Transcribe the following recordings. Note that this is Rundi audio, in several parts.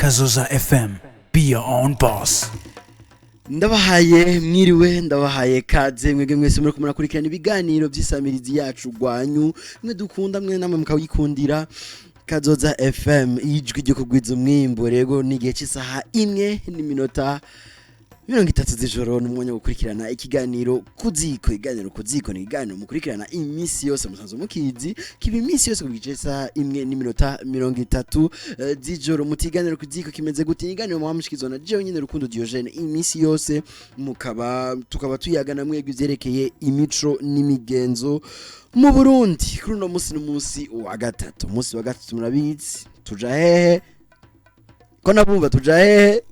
Kazoza FM. Be your own boss. Ndabahaye mwiriwe, ndabahaye kaze mwebwe mwese muri murakurikirana ibiganiro by'isamirizi yacu rwanyu, mwe dukunda, mwe namwe mukawikundira, Kazoza FM, ijwi ryo kugwiza umwimbo. Rego ni igihe cy'isaha 1:30 z'ijoro, n'umwanya wo gukurikirana ikiganiro Kuziko. Ikiganiro Kuziko ni ikiganiro mukurikirana iminsi yose, musanzwe mukizi, kiba iminsi yose ku gice cy'isaha 1:30 z'ijoro. Muti ikiganiro Kuziko kimeze gute? Ikiganiro muba mushikizwa na jewe nyene, Rukundo Diogene, iminsi yose mukaba tukaba tuyagana mwebwe ivyerekeye imico n'imigenzo mu Burundi. Kuri uno munsi n'umunsi wa gatatu, umunsi wa gatatu murabizi tuja hehe? Ko nabumva, tuja hehe?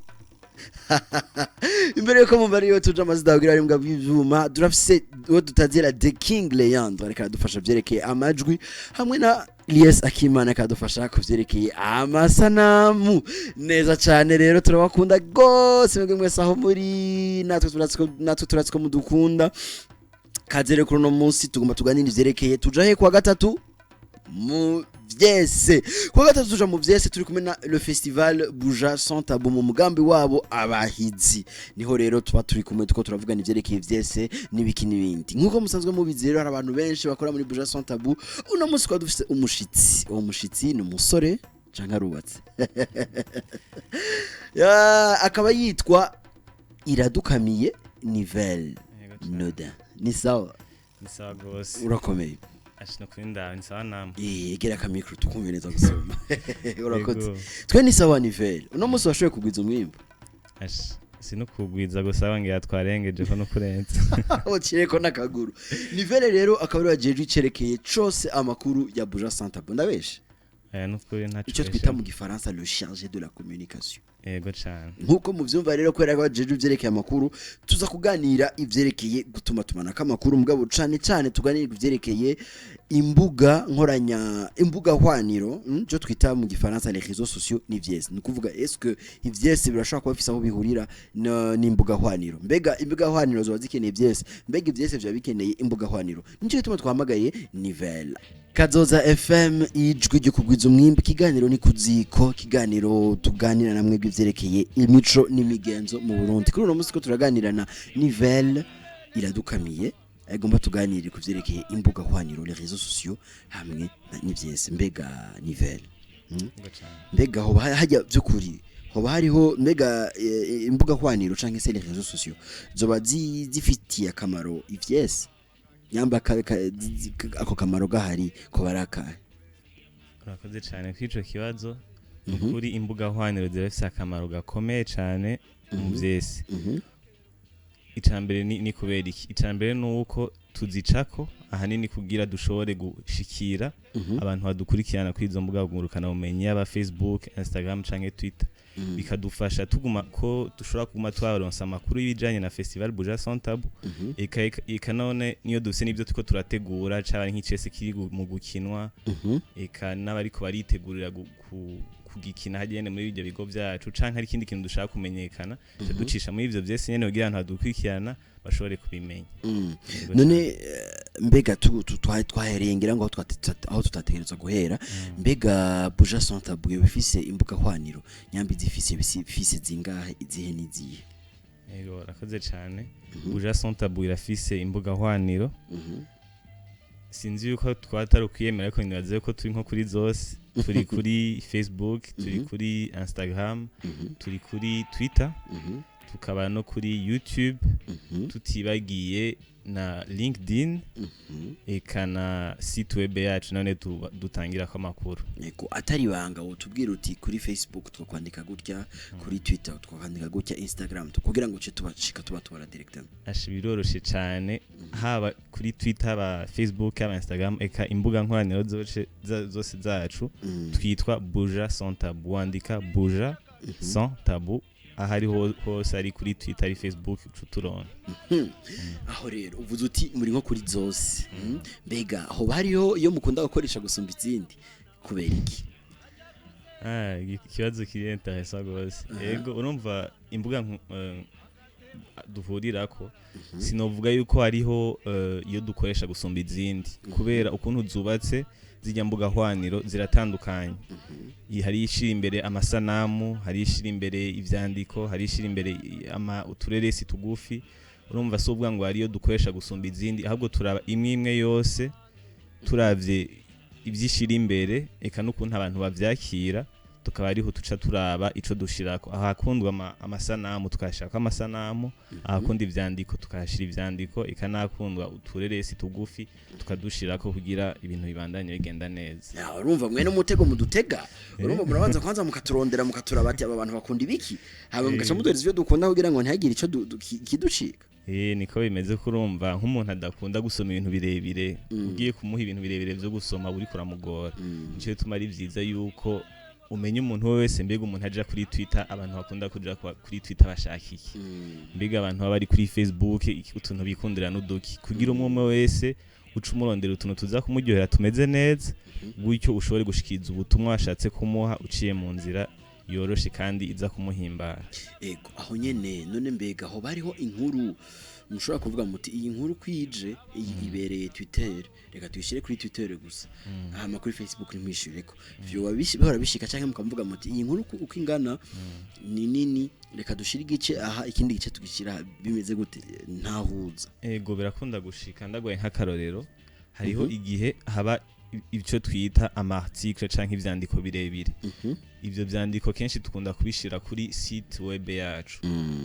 Imbere yuko mumva ariyo tuja, amazina kugira ari mbwa bw'ivyuma, turafise uwo tutazira The King Leandre, ariko aradufasha vyerekeye amajwi, hamwe na Lies Akimana akadufasha ku vyerekeye amasanamu neza cane. Rero turabakunda gose mwebwe mwese aho muri, natwe turazi ko mudukunda. Kaze rero, kuri uno munsi tugomba tuganira ivyerekeye tuja he kuwa gatatu. Mu vyese, kuwa gatatu tuja mu vyese, turi kumwe na le festival Buja Sans Tabou mu mugambi wabo Abahizi. Niho rero tuba turi kumwe, tuko turavugana ivyerekeye vyese n'ibiki n'ibindi. Nk'uko musanzwe mubizi rero, hari abantu benshi bakora muri Buja Sans Tabou. Uno munsi twaba dufise umushitsi. Uwo mushitsi ni umusore canke arubatse? Ya, akaba yitwa Iradukamiye Nivelle. Noda, ni sawa? Ni sawa gose. Urakomeye? Ashi, no kuri ndawe, ni sawa namwe? Eh, egera akamicro tukumve neza gusoma. Urakoze. Yego. Twe ni sawa. Nivelle, uno munsi washoboye kugwiza umwimbu? Ashi, si no kugwiza gusa, bangira twarengeje ko no kurenza. Uciyeko n'akaguru. Nivelle rero akaba ari wajejwe icerekeye cose amakuru ya Buja Sans Tabou, ndabeshe? Aya, nukuri ntaco. Icyo twita mu gifaransa le chargé de la communication. Yego cane. Nkuko muvyumva rero, kubera ko bajejwe ivyerekeye amakuru, tuza kuganira ivyerekeye gutuma tumanako amakuru, mugabo cane cane tuganira ivyerekeye imbuga nkoranya, imbuga hwaniro, cyo twita mu gifaransa les réseaux sociaux n'ivyese. Ni ukuvuga, est-ce que ivyese birashobora kuba bifise aho bihurira n'imbuga hwaniro? Mbega imbuga hwaniro zoba zikeneye ivyese? Mbega ivyese vyoba bikeneye imbuga hwaniro? Nico gituma twahamagaye Nivelle. Kazoza FM, ijwi ryo kugwiza umwimbi, ikiganiro ni Kuziko, ikiganiro tuganira na mwebwe ivyerekeye imico n'imigenzo mu Burundi. Kuri uno munsi ko turaganira na Nivelle Iradukamiye, agomba tuganire ku vyerekeye imbuga hwaniro, les réseaux sociaux, hamwe n'ivyese. Mbega Nivelle, Yego cane. Mbega hoba hajya vy'ukuri hoba hariho, mbega imbuga hwaniro canke se les réseaux sociaux zoba zifitiye akamaro ivyese? Nyamba ako kamaro gahari, ko barakahe? Urakoze cane kuri ico kibazo. Nukuri imbuga hwaniro zirafise akamaro gakomeye cane mu vyese. Icambere ni kubera iki? Icambere ni uko tuzicako ahanini kugira dushobore gushikira abantu badukurikirana kuri izo mbuga ngurukana bumenyi, yaba Facebook, Instagram canke Twitter, bikadufasha tuguma ko dushobora kuguma twaronsa amakuru y'ibijanye na festival Buja Sans Tabou. Eka none niyo dufise n'ibyo turiko turategura, caba ari nk'icese kiri mu gukinwa, eka n'abariko baritegurira kugikina hagende muri ibyo bigo vyacu, canke hari ikindi kintu dushaka kumenyekana, mm ducisha muri ivyo vyese nyene kugira abantu badukurikirana bashobore kubimenya. Yego. None mbega twahereye ngira ngo aho tutategerezwa guhera. Mbega Buja Sans Tabou bifise imbuga hwaniro? Nyambi zifise, bifise zingahe, izihe n'izihe? Yego, urakoze cane. Buja Sans Tabou irafise imbuga hwaniro. Sinzi yuko twatari ukwiyemera, ariko nibaze yuko turi nko kuri zose. Turi kuri Facebook, turi kuri Instagram, turi kuri Twitter, tukaba no kuri YouTube, tutibagiye na LinkedIn, eka na site web yacu none dutangirako amakuru. Yego, atari ibanga wotubwira uti kuri Facebook twakwandika gutya, kuri Twitter twakwandika gutya, Instagram, kugira ngo uce tubashika tuba tubara direct? Asha, biroroshe cane. Haba kuri Twitter, haba Facebook, haba Instagram, eka imbuga nkoraniro zose zacu, twitwa Buja Sans Tabou. Wandika Buja Sans Tabou ahari hose, ari kuri Twitter, ari Facebook, uca uturonka. Aho rero uvuze uti muri nko kuri zose. Mbega hoba hariho iyo mukunda gukoresha gusumba izindi? Kubera iki? Ah, ikibazo kiri intéressant gose. Yego, urumva imbuga Duhurirako, sinovuga yuko hariho iyo dukoresha gusumba izindi, kubera ukuntu zubatse zijya mbuga hwaniro ziratandukanye. Hari ishira imbere amasanamu, hari ishira imbere ivyandiko, hari ishira imbere utureresi tugufi. Urumva, si uvuga ngo hariyo dukoresha gusumba izindi, ahubwo turaba imwe imwe yose, turavye ivyishira imbere eka n'ukuntu abantu bavyakira, tukaba ariho tuca turaba ico dushirako. Ahakundwa amasanamu tukayashirako amasanamu, ahakunda ivyandiko tukahashira ivyandiko, eka n'ahakundwa utureresi tugufi tukadushirako, kugira ibintu bibandanye bigenda neza. Ya, urumva mwene umutego mudutega. Urumva murabanza kwanza mukaturondera, mukaturaba ati aba bantu bakunda ibiki, hama mugaca muduhereza ivyo dukunda kugira ngo ntihagire ico kiducika. Niko bimeze. Kurumva nk'umuntu adakunda gusoma ibintu birebire, ugiye kumuha ibintu birebire vyo gusoma uriko uramugora. Nico gituma ari vyiza yuko umenya umuntu wese. Mbega umuntu aja kuri Twitter, abantu bakunda kuja kuri Twitter bashaka iki? Mbega abantu baba bari kuri Facebook, utuntu bikundira n'uduki? Kugira umwe umwe wese uca umurondera utuntu tuza kumuryohera tumeze neza, gutyo ushobore gushikiriza ubutumwa washatse kumuha uciye mu nzira yoroshe kandi iza kumuhimbara. Ego, aho nyene. None mbega aho bariho inkuru mushobora kuvuga muti iyi nkuru kwije iyi ibereye Twitter, reka tuyishyire kuri Twitter gusa, hama kuri Facebook ntimwishyureko? Vyoba bihora bishika, canke mukavuga muti iyi nkuru uko ingana ni nini, reka dushire igice aha, ikindi gice tugishyira aha? Bimeze gute? Ntahuza. Ego, birakunda gushika. Ndagoye nk'akarorero, hariho igihe haba ico twita ama article canke ivyandiko birebire. Ivyo vyandiko kenshi dukunda kubishira kuri site web yacu.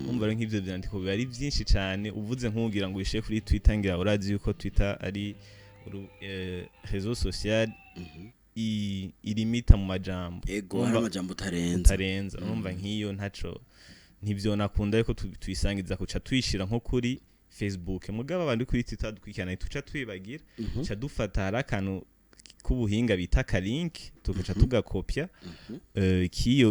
Umva rero, nk'ivyo vyandiko biba ari vyinshi cane, uvuze nk'ugira ngo ubishire kuri Twitter, ngira urazi yuko Twitter ari réseau social irimita mu majambo. Ego, Urumva hari amajambo utarenza. Utarenza. Urumva nk'iyo ntaco ntivyo nakunda yuko tuyisangiza, kuca tuyishira nko kuri Facebook. Mugabo abantu kuri Twitter dukurikirana tuca twibagira, ca dufata, hari akantu k'ubuhinga bita ka link, tugaca tugakopya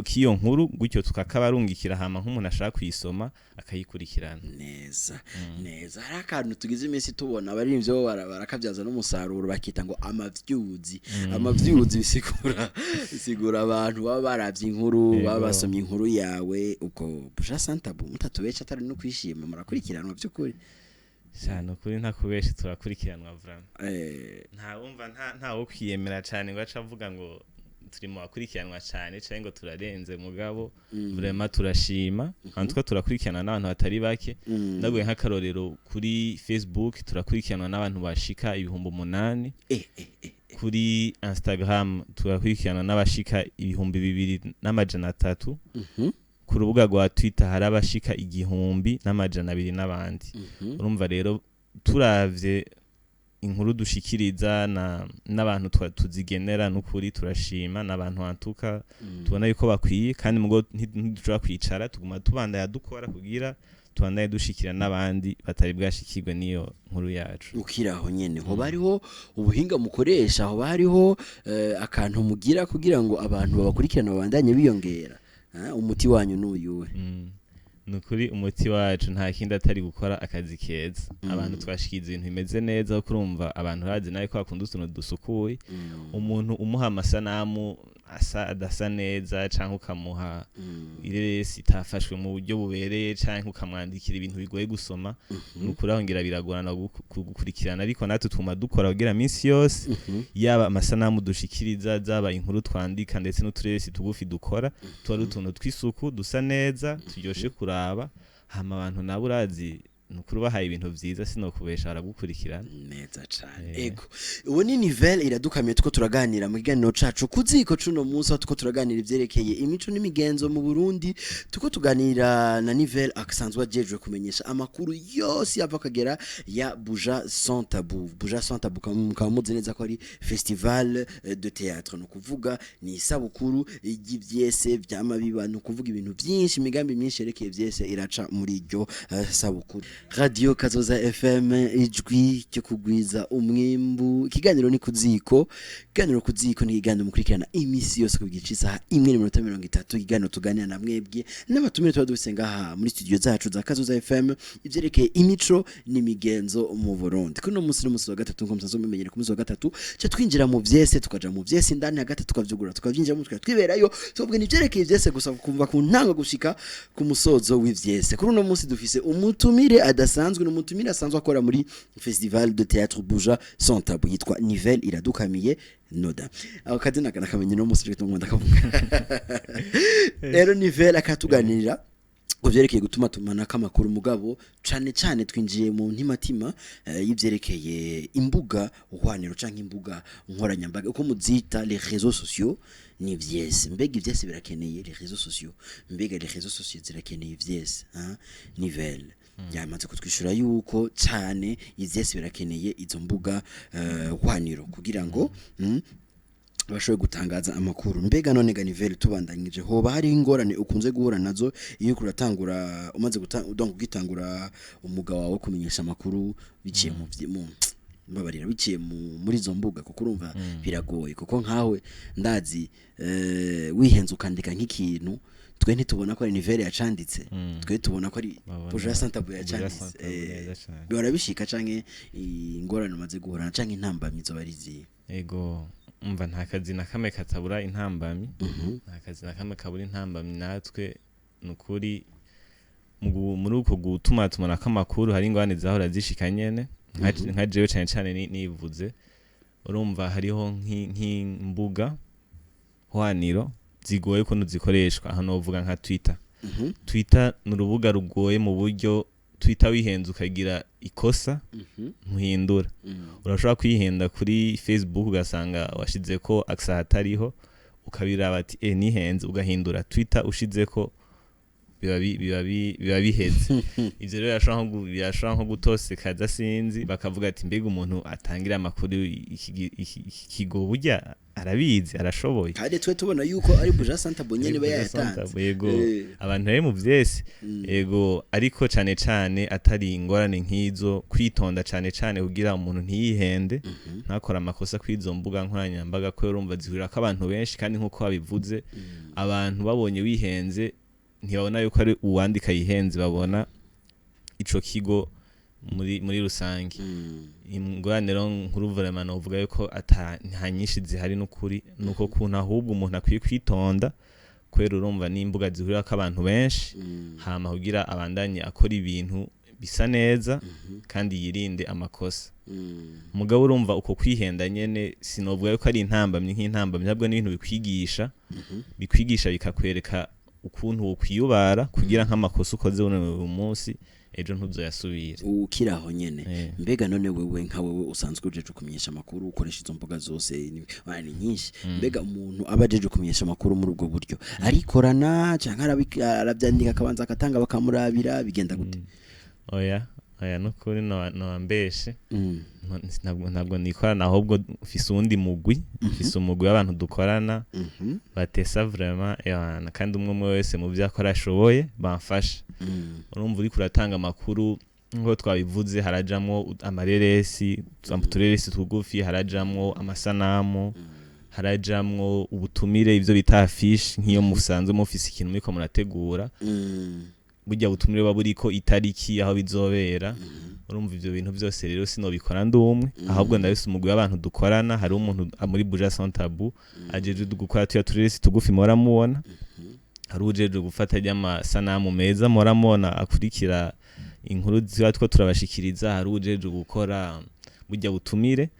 kiyo nkuru gutyo, tukakabarungikira, hama nk'umuntu ashaka kuyisoma akayikurikirana. Neza neza. Hari akantu tugize iminsi tubona abaririmbyi bo barakabyaza n'umusaruro, bakita ngo amavyuzi. Amavyuzi bisigura abantu baba baravye inkuru, baba basomye inkuru yawe. Ubwo Buja Sans Tabou, mutatubesha atari no kwishima, murakurikiranwa by'ukuri? Cyane, ukuri ntakubeshe, turakurikiranwa vraiment. Nta wumva nta wo kwiyemera cyane ngo aca avuga ngo turi mu bakurikiranwa cyane cyangwa ngo turarenze, mugabo vraiment turashima. En tout cas turakurikirana n'abantu batari bake. Ndaguye nk'akarorero, kuri Facebook turakurikiranwa n'abantu bashika 8000. Kuri Instagram turakurikiranwa n'abashika 2300. Ku rubuga rwa Twitter hari abashika 1200 n'abandi. Urumva rero, turavye inkuru dushikiriza na n'abantu tuzigenera, n'ukuri turashima n'abantu antuka tubona yuko bakwiye. Kandi mugo ntidushobora kwicara, tuguma tubandanya dukora kugira tubandanye dushikira n'abandi batari bwashikirwe n'iyo nkuru yacu. Ukiri aho nyene, hoba hariho ubuhinga mukoresha, hoba hariho akantu mugira kugira ngo abantu babakurikirana babandanye biyongera? Umuti wanyu n'uyuhe? Ni ukuri umuti wacu nta kindi atari gukora akazi keza. Abantu twashikiza ibintu bimeze neza, kuko urumva abantu bazi nawe ko bakunda utuntu dusukuye. Umuntu umuha amasanamu asa adasa neza, canke ukamuha ireresi itafashwe mu buryo bubereye, canke ukamwandikira ibintu bigoye gusoma, ni ukuri aho ngira biragorana kugukurikirana. Ariko natwe tuma dukora kugira minsi yose, yaba amasanamu dushikiriza, zaba inkuru twandika, ndetse n'utureresi tugufi dukora, tuba ari utuntu tw'isuku, dusa neza, turyoshe kuraba. Hama abantu nabo urazi, ni ukuri ubahaye ibintu vyiza, sinokubesha, baragukurikirana. Neza cane. Ego, ubu ni Nivelle Iradukamiye, tuko turaganira mu kiganiro cacu ku ziko cuno munsi, aho tuko turaganira ivyerekeye imico n'imigenzo mu Burundi. Tuko tuganira na Nivelle asanzwe ajejwe kumenyesha amakuru yose yava akagera ya Buja Sans Tabou. Buja Sans Tabou mukaba muzi neza ko ari festival de théâtre, ni ukuvuga ni isabukuru ry'ivyese vyama biba, ni ukuvuga ibintu vyinshi, imigambi myinshi yerekeye vyese iraca muri iryo sabukuru. Radio Kazoza FM, ijwi ryo kugwiza umwimbu. Ikiganiro ni Kuziko. Ikiganiro Kuziko ni ikiganiro mukurikirana imisi yose ku gice isaha 1:30. Ikiganiro tuganira na mwebwe n'abatumire tuba dufise ngaha muri studio zacu za Kazoza FM ivyerekeye imico n'imigenzo mu Burundi. Kuri uno munsi, n'umunsi wa gatatu, nko musanzwe mumenyere, ku munsi wa gatatu ca twinjira mu vyese, tukaja mu vyese indani hagati, tukavyugura, tukavyinjiramo, twiberayo, tuvuga n'ivyerekeye ivyese gusa kuva ku ntango gushika ku musozo w'ivyese. Kuri uno munsi dufise umutumire adasanzwe, n'umutumire asanzwe akora muri Festival de Théâtre Buja Sans Tabou, yitwa Nivelle Iradukamiye Noda. Ako kazina nakamenye no munsi rero ndakavuga. Rero Nivelle akatuganirira ku vyerekeye gutuma tumanako amakuru, mugabo cane cane twinjiye mu ntimatima y'ivyerekeye imbuga hwaniro canke imbuga nkoranyambaga, uko muzita, les réseaux sociaux. Ni vyese, mbega ivyese birakeneye les réseaux sociaux? Mbega les réseaux sociaux zirakeneye ivyese, hein? Nivelle yamaze kutwishura yuko cane ivyese birakeneye izo mbuga hwaniro kugira ngo bashoboye gutangaza amakuru. Mbega none ga Nivelle, tubandanyije, hoba hari ingorane ukunze guhura nazo iyo uriko uratangura, umaze donc ugitangura umwuga wawe wo kumenyesha amakuru biciye mu mbabarira, biciye muri izo mbuga? Kuko urumva biragoye, kuko nkawe ndazi wihenze ukandika nk'ikintu, twe ntitubona ko ari Nivelle yacanditse, twe tubona ko ari Babona Buja Sans Tabou Buja yacanditse. Sans Tabou neza cane. Bihora bishika canke ingorane umaze guhura canke intambamyi zoba ari izihe? Ego, umva, nta kazi na kamwe katabura intambamyi, nta kazi na kamwe kabura intambamyi. Natwe ni ukuri muri uko gutumatumanako amakuru hari ingorane zahora zishika nyene, nka jewe cane cane nivuze. Urumva hariho nk'imbuga hwaniro zigoye ukuntu zikoreshwa. Aho novuga nka Twitter. Twitter ni urubuga rugoye mu buryo Twitter wihenze ukagira ikosa ntuhindura. Urashobora kwihenda kuri Facebook ugasanga washizeko aksa hatariho, ukabiraba ati nihenze, ugahindura. Twitter ushizeko biba biheze. Ivyo rero birashobora nko gutosekaza, sinzi, bakavuga ati: "Mbega umuntu atangira amakuru iki kigo burya arabizi, arashoboye?" Kandi twe tubona yuko ari Buja Sans Tabou nyene iba yayatanze. Yego. Abantu rero mu vyese, yego, ariko cane cane atari ingorane nk'izo, kwitonda cane cane kugira umuntu ntiyihende, ntakore amakosa kw'izo mbuga nkoranyambaga, ko urumva zihurirako abantu benshi, kandi nk'uko babivuze, abantu babonye wihenze ntibabona yuko ari uwandika yihenze, babona ico kigo muri rusange. Ingorane rero nkuru vraiment novuga yuko ata nta nyinshi zihari n'ukuri, nuko kuntu ahubwo umuntu akwiye kwitonda, kubera urumva n'imbuga zihurirako abantu benshi, hama kugira abandanye akora ibintu bisa neza kandi yirinde amakosa. Mugabo urumva uko kwihenda nyene sinovuga yuko ari intambamyi nk'intambamyi, ahubwo n'ibintu bikwigisha, bikakwereka ukuntu wokwiyubara kugira nk'amakosa ukoze uno munsi, ejo ntuzoyasubire. Ukiri aho nyene, mbega none wewe, nka wewe usanzwe ujeje kumenyesha amakuru, ukoresha izo mbuga zose, ni nyinshi, mbega umuntu aba ajeje kumenyesha amakuru muri ubwo buryo arikorana canke aravyandika akabanza akatanga bakamurabira? Bigenda gute? Oya, oya, nukuri noambeshe. Ntabwo nikorana, ahubwo mfise uwundi mugwi, mfise umugwi w'abantu dukorana batesa vraiment, ewana, kandi umwe umwe wese mu vyo akora ashoboye bamfasha. Urumva uriko uratanga amakuru, nk'uko twabivuze, harajamwo amareresi, utureresi tugufi, harajamwo amasanamu, harajamwo ubutumire, ivyo bita affiche, nk'iyo musanzwe mufise ikintu muriko murategura, burya butumire buba buriko itariki, aho bizobera. Urumva ivyo bintu byose rero sinobikora ndi umwe, ahubwo ndabise umugwi w'abantu dukorana. Hari umuntu muri Buja Sans Tabou ajejwe gukora tuya tureresi tugufi muhora mubona, hari ujejwe gufata ry'amasanamu meza muhora mubona akurikira inkuru ziba two turabashikiriza, hari ujejwe gukora burya butumire.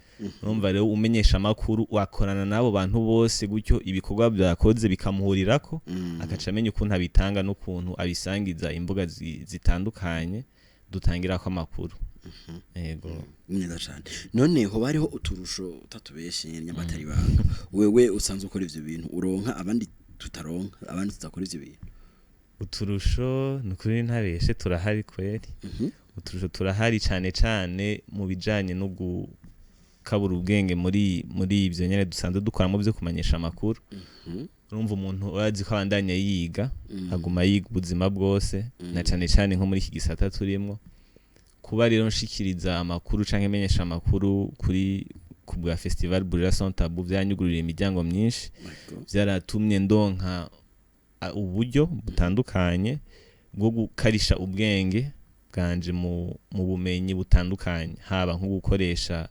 Urumva rero umenyesha amakuru wakorana n'abo bantu bose, gutyo ibikorwa byakoze bikamuhurirako, akaca amenya ukuntu abitanga n'ukuntu abisangiza imbuga zitandukanye dutangirako amakuru. Yego. Neza cane. None hoba hariho uturusho utatubeshe nyamatari banga, wewe usanzwe ukora ivyo bintu, uronka abandi tutaronka, abandi tudakora ivyo bintu? Uturusho, ni ukuri ntabeshe, turahari kweri. Uturusho turahari, cane cane mu bijanye no gukabura ubwenge muri ivyo nyene dusanzwe dukoramo vyo kumenyesha amakuru. Urumva umuntu urazi ko abandanya yiga, aguma yiga ubuzima bwose, na cane cane nko muri iki gisata turimwo. Kuba rero nshikiriza amakuru canke menyesha amakuru kuri ku bwa Festival Buja Sans Tabou vyanyugururiye imiryango myinshi. Vyaratumye ndonka uburyo butandukanye bwo gukarisha ubwenge bwanje mu bumenyi butandukanye, haba nko gukoresha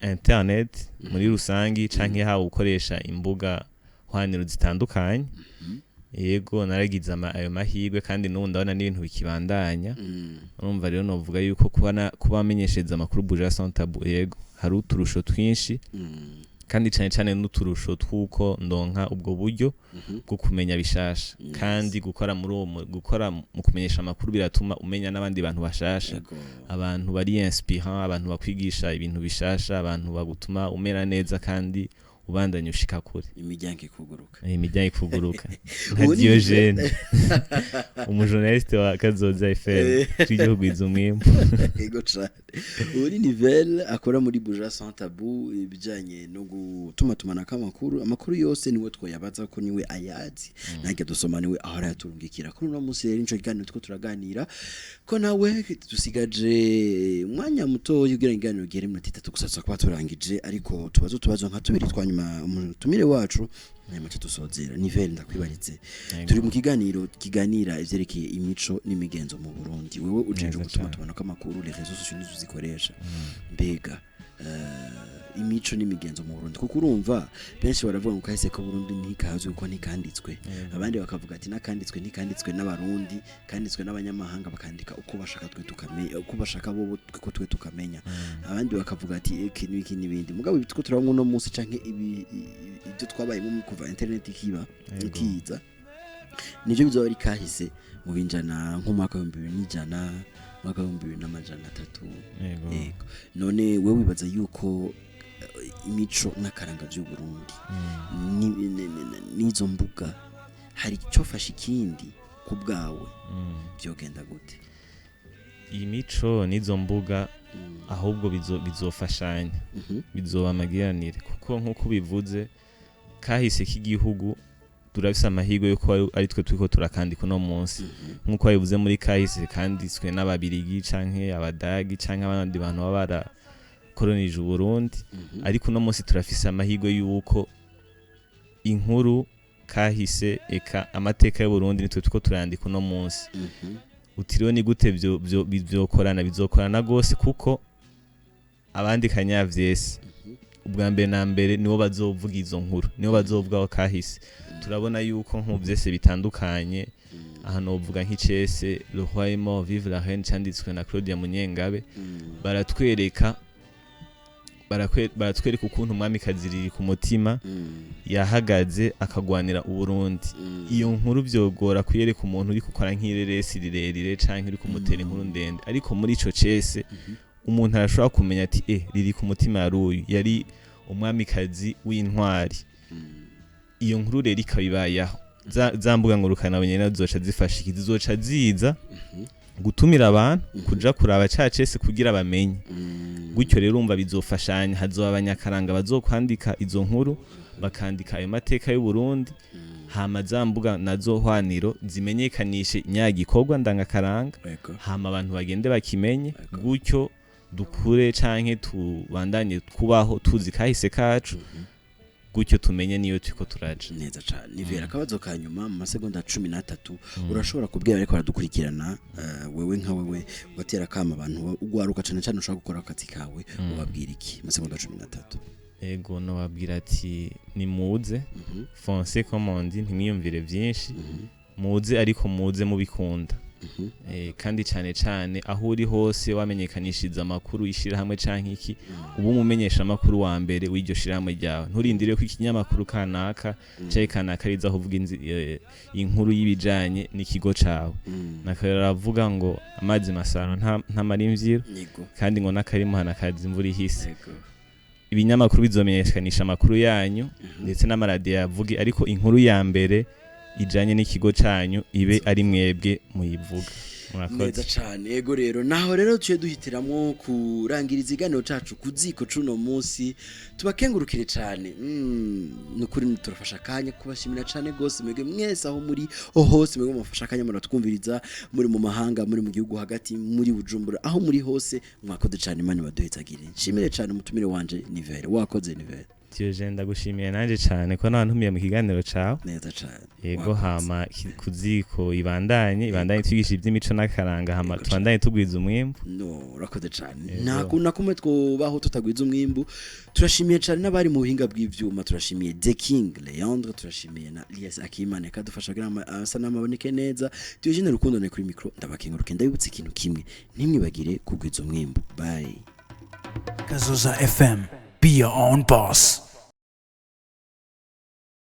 internet muri rusangi canke haba gukoresha imbuga hwaniro zitandukanye. Yego, naragize ayo mahirwe, kandi n'ubu ndabona n'ibintu bikibandanya. Urumva rero novuga yuko kuba amenyeshereza amakuru Buja Sans Tabou, yego, hari uturusho twinshi, kandi cyane cyane n'uturusho tw'uko ndonka ubwo buryo bwo kumenya bishasha. Kandi gukora muri uwo gukora mu kumenyesha amakuru biratuma umenya n'abandi bantu bashasha, abantu bari inspirant, abantu bakwigisha ibintu bishasha, abantu bagutuma umera neza kandi ubandanya ushika kure. Imiryango ikuguruka. Imiryango ikuguruka nka Ubu ni Diogene, umujournaliste wa Kazoza FM, tw'igihugu umwimbu. Ego cane. Ubu ni Nivelle akora muri Buja Sans Tabou, ibijanye no gutuma tumanako amakuru. Amakuru yose niwe twoyabaza ko niwe ayazi, nanjye dusoma niwe ahora yaturungikira. Kuri uno munsi rero nico kiganiro two turaganira ko nawe. Dusigaje umwanya muto kugira ngo ikiganiro gere 30 gusa, tuza kuba turangije, ariko tubazo utubazo nka tubiri twa nyuma umutumire wacu, hanyuma tuce dusozera. Nivelle, ndakwibaritse. Turi mu kiganiro kiganira ivyerekeye imico n'imigenzo mu Burundi. Wewe ujejwe Neza gutuma cane. tumanako amakuru, les réseaux sociaux nizo uzikoresha. Mbega imico n'imigenzo mu Burundi, kuko urumva benshi baravuga ngo kahise ko Burundi ntikazwi kuko ntikanditswe, abandi bakavuga ati nakanditswe ntikanditswe n'Abarundi, kanditswe n'abanyamahanga, bakandika uko bashaka, twe tukamenya uko bashaka bo ko twe tukamenya. Abandi bakavuga ati iki n'iki n'ibindi. Mugabo ibi two turabona uno munsi canke ibi ibyo twabayemo kuva internet ikiba, ikiza, nivyo bizoba ari kahise mu binjana nk'umwaka w'2100, umwaka w'2300. Yego. None wewe wibaza yuko imico n'akaranga vy'u Burundi n'izo mbuga hari icyo fasha ikindi ku bwawe? Byogenda gute? Imico n'izo mbuga ahubwo bizofashanya, bizoba amagiranire, kuko nk'uko ubivuze, kahise k'igihugu turafise amahirwe yuko ari twe turiko turakandika uno munsi. Nk'uko babivuze, muri kahise kanditswe n'Ababirigi canke Abadagi canke abandi bantu baba barakoronije Uburundi, ariko uno munsi turafise amahirwe yuko inkuru kahise, eka amateka y'Uburundi, nitwe turiko turayandika uno munsi. Utiriwe ni gute vyokorana? Bizokorana gose, kuko abandika nyavyese ubwa mbere na mbere nibo bazovuga izo nkuru, nibo bazovuga aho kahise. Turabona yuko nk'ubu vyese bitandukanye, aha novuga nk'icese "Le roi est mort, vive la reine" canditswe na Claudia Munyengabe. Baratwereka ukuntu umwamikazi riri ku mutima yahagaze akagwanira Uburundi. Iyo nkuru vyogora kuyereka umuntu uri gukora nk'ireresi rirerire canke uri kumutera inkuru ndende, ariko muri ico cese umuntu arashobora kumenya ati riri ku mutima yari uyu, yari umwamikazi w'intwari. Iyo nkuru rero ikaba ibayeho, za mbuga ngurukana bumenyi nazo zizoca zifasha iki? Zizoca ziza gutumira abantu kuja kuraba ca cese kugira bamenye. Gutyo rero urumva bizofashanya. Hazoba abanyakaranga bazokwandika izo nkuru, bakandika ayo mateka y'u Burundi, hama za mbuga nazo hwaniro zimenyekanishe nyagikorwa ndangakaranga, hama abantu bagende bakimenye. Gutyo dukure canke tubandanye kubaho tuzi kahise kacu, gutyo tumenye niyo turiko turaja. Neza cane. Nivera, akabazo ka nyuma mu masegonda 13. Urashobora kubwira ariko baradukurikirana, wewe nka wewe ugatera kama abantu ugwaruka cane cane ushobora gukora akazi kawe, ubabwira iki? Masegonda 13. Ego, nobabwira ati nimuze, foncez comme on dit, ntimwiyumvire vyinshi, muze, ariko muze mubikunda. Kandi cane cane aho uri hose wamenyekanishiriza amakuru ishirahamwe canke iki, uba umumenyesha amakuru wa mbere w'iryo shirahamwe ryawe. Nturindire ko ikinyamakuru kanaka canke kanaka riza kuvuga inkuru y'ibijanye n'ikigo cawe. Nakarero aravuga ngo amazi masano ntamara imvyiro, kandi ngo n'akarimuhana kaza imvura ihise. Ibinyamakuru bizomenyekanisha amakuru yanyu, ndetse n'amaradiyo yavuge, ariko inkuru ya mbere ijanye n'ikigo canyu ibe ari mwebwe muyivuga. Neza Murakoze. cane. Yego rero, naho rero tuciye duhitiramwo kurangiriza iganiro cacu ku ziko cuno munsi. Tubakengurukire cane. Nukuri turafasha akanya kubashimira cane gose mwebwe mwese aho muri hose, mwebwe mufasha akanya muratwumviriza, muri mu mahanga, muri mu gihugu hagati, muri Bujumbura, aho muri hose, mwakoze cane. Imana ibaduhezagire. Nshimire cane umutumire wanje Nivere. Wakoze, Nivere. Diogene, ndagushimiye nanje cane ko nantumiye mu kiganiro cawe. Neza cane. Yego. Wakoze. Hama kuziko ibandanye twigisha iby'imico n'akaranga, hama Yego. tubandanye tugwiza umwimbu. No, urakoze cyane. Yego. Nta kuntu na kumwe twubaho tutagwiza umwimbu. Turashimiye cyane n'abari mu buhinga bw'ivyuma. Turashimiye The King Leandre, turashimiye na Lies Akimana kadufasha kugira ngo amasanamu aboneke neza. Diogene Rukundo ne kuri micro, ndabakenguruke. Ndabibutse ikintu kimwe: ntimwibagire kugwiza umwimbu. Bye. Kazoza FM. Be your own boss.